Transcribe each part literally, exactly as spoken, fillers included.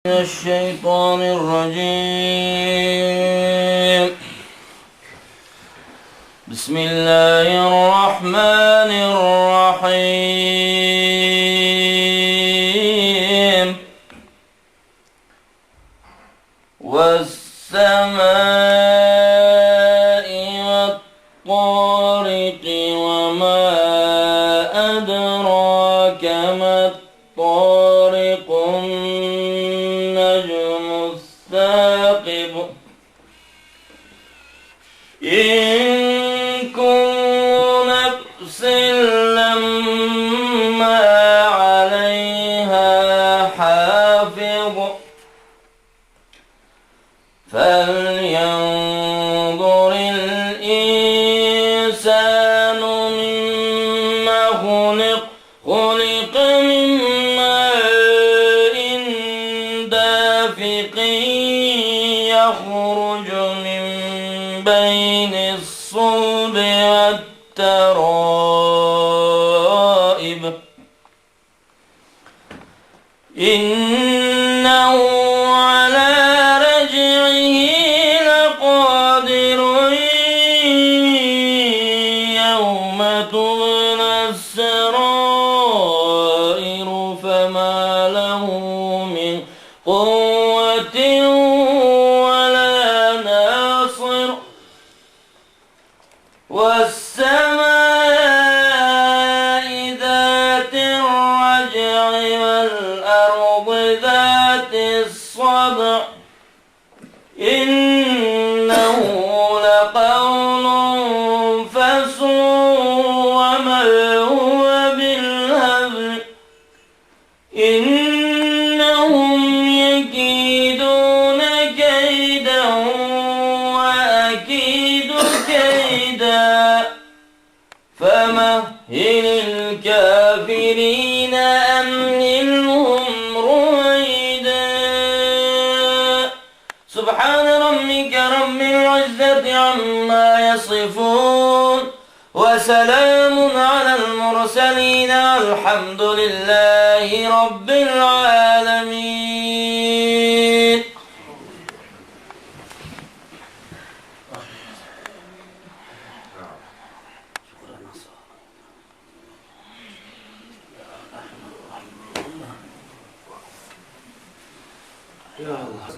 الشيطان الرجيم. بسم الله الرحمن الرحيم. والسماء والطارق، وما أدراك ما الطارق، النجم الثاقب، إن كل نفس لما عليها حافظ. فلينظر الإنسان مم خلق. خلق من ماء دافق، يخرج من بين الصلب والترائب. إنه على رجعه لقادر. يوم تبلى السرائر، فما له من قوة ولا ناصر. والسماء ذات الرجع، والأرض ذات الصدع، إنه لقول فصل، وما هو بالهزل، إنهم يكيدون كيدا، وأكيد كيدا، فمهل الكافرين أمهلهم رويدا. سبحان ربك رب العزة عما يصفون، وسلام على المرسلين، والحمد لله رب العالمين.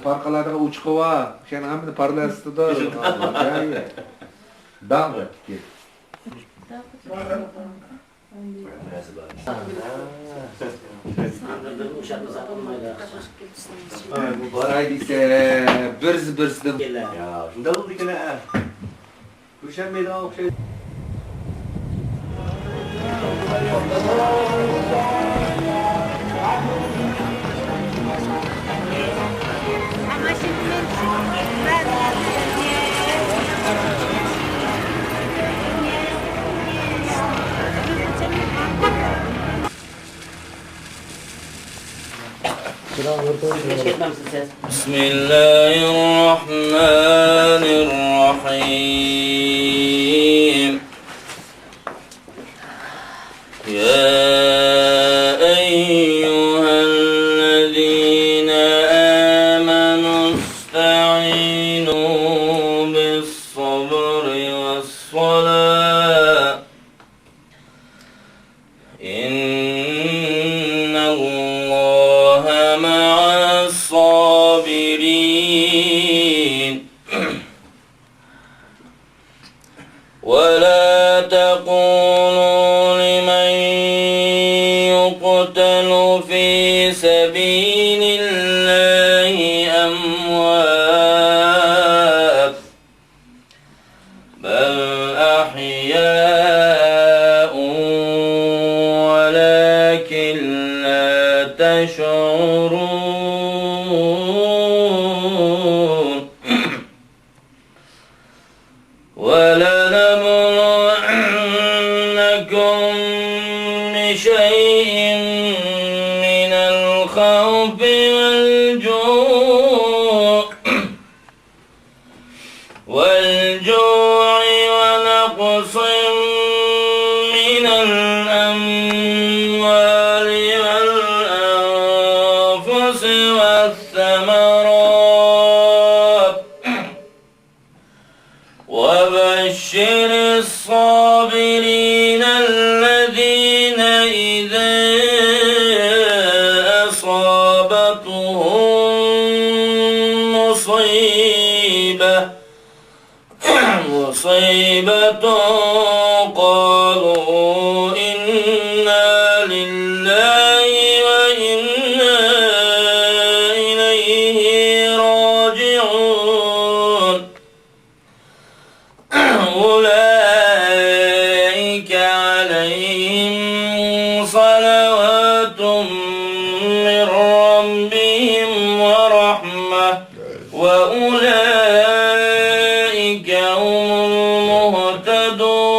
پارقىلاردىغا ئۇچقۇ بار، شۇنىڭ ھەممىنى پارلاستىدا. داڭ. باراي دېسە، بىرسى بىرسىدىن. يا، شۇنداق بولدى ئىكەن، ھە. كۆرۈشەلمەيدىغان ئوخشايدۇ. بسم الله الرحمن الرحيم. يا أيها الذين آمنوا استعينوا بالصبر والصلاة، إن الله مع الصابرين. ولا تقولوا لمن يقتل في سبيل الله أموات، بل أحياء ولكن لا تشعرون. ولنبلونكم مصيبة، مصيبة قالوا إنا لله وإنا إليه راجعون. أولئك عليهم صلوات من ربهم ورحمة وأولئك هم المهتدون.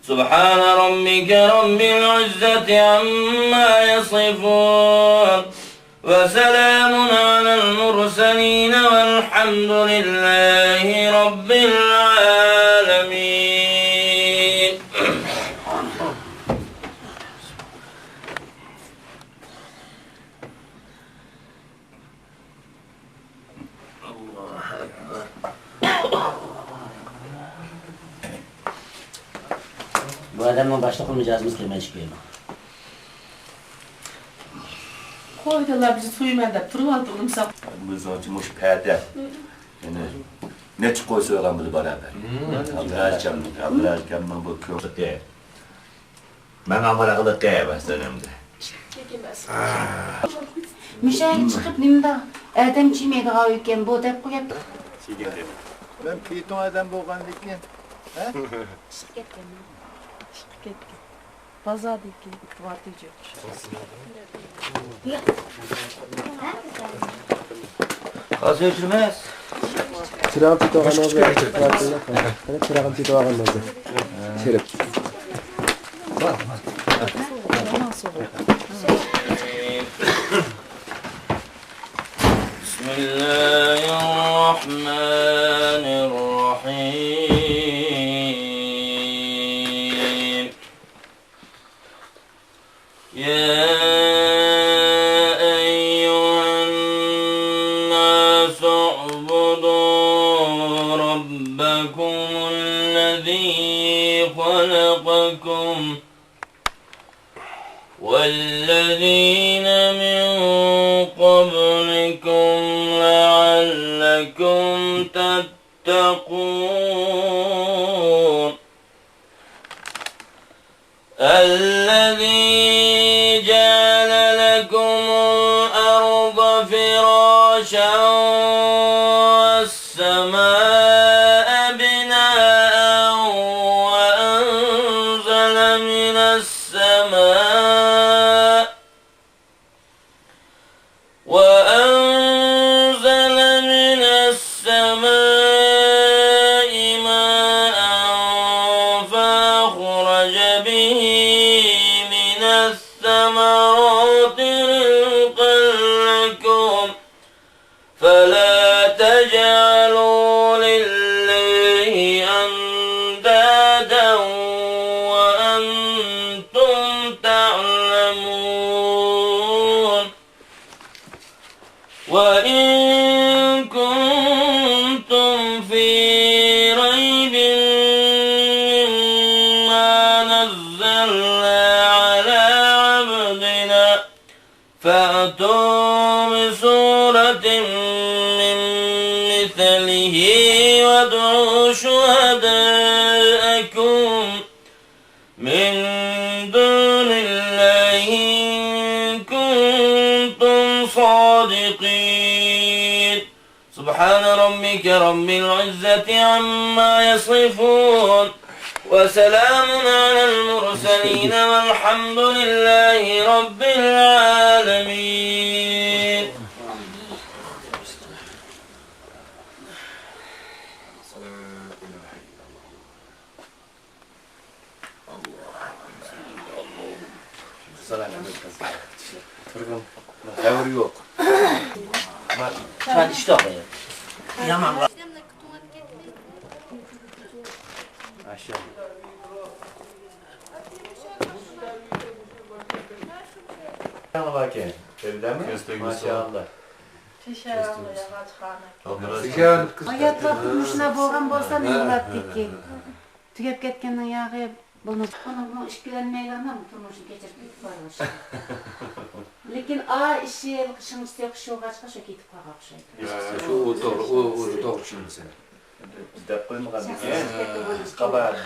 سبحان ربك رب العزة عما يصفون. وسلام على المرسلين والحمد لله رب العالمين. بۇ ئادەمنىڭ باشلىقى مىجەزىمىز كىرمەي چىقىپ كېلىدۇ. قويدىلا بىز سويىمەن دەپ تۇرۇۋالدى ئۇلۇمساق. بىزنىڭچە مۇشۇ پەدە. يەنە نەچچە قوي سويغان بىلەن بارابەر. ئابدۇراز ئاكامنىڭ، ئابدۇراز ئاكامنىڭ بۇ كۆڭلى. ماڭا ماراقلىق مەسىلەمدە. مۇشۇ چىقىپ نېمىدا؟ ئادەم چىمەيدىغان ئىكەن بۇ دەپ قويۇپتۇ. مەن پىتون ئادەم بولغاندىكىن، ھە؟ چىقىپ كەتكەن. چىقىپ كەتكەن. بازاردىكى ۋاتىجۇ. ھازىر ئۆچۈرىمىز. چىراغ تېتىۋالغان ھازىر. قېنى چىراغنى تېتىۋالغان ھازىر. شېرىپ. بسم الله الرحمن الرحيم. يا أيها الناس اعبدوا ربكم الذي خلقكم والذين من قبلكم لعلكم تتقون. الذي جعل لكم الأرض فراشا والسماء بناء وأنزل من السماء وأنزل من السماء ماء فأخرج به من الثمرات رزقا لكم فلا تجعلوا لله أندادا وأنتم تعلمون. وإن كنتم في ريب مما نزلنا على عبدنا فأتوا بسورة من مثله وادعوا شهداءكم من دون الله إن كنتم صادقين. سبحان ربك رب العزة عما يصفون. وسلام على المرسلين والحمد لله رب العالمين. تۇرغىن. خەۋىرى يوق. مانا ئىشتاق يامان. ماشائاللا. ھاياتلار مۇشۇنداق بولغان بولسا نېمە بولاتتىكى؟ تۈگەپ كەتكەننىڭ ياغى بۇنىڭمۇ ئىككىلەنمەيلا تۇرمۇشىنى كەچۈرۈپ كېتىپ بارغان ئىشى. لېكىن ئا ئىشى شىڭشىسى خۇشۇغاچقا شۇ كېتىپ قالغان ئوخشايدۇ. شۇ ئۇ توغرا، ئۇ ئۇ توغرا چۈشەندى سېنى. دەپ قويمىغان شەخسىي شىركەتتە بولۇش قاباھەت.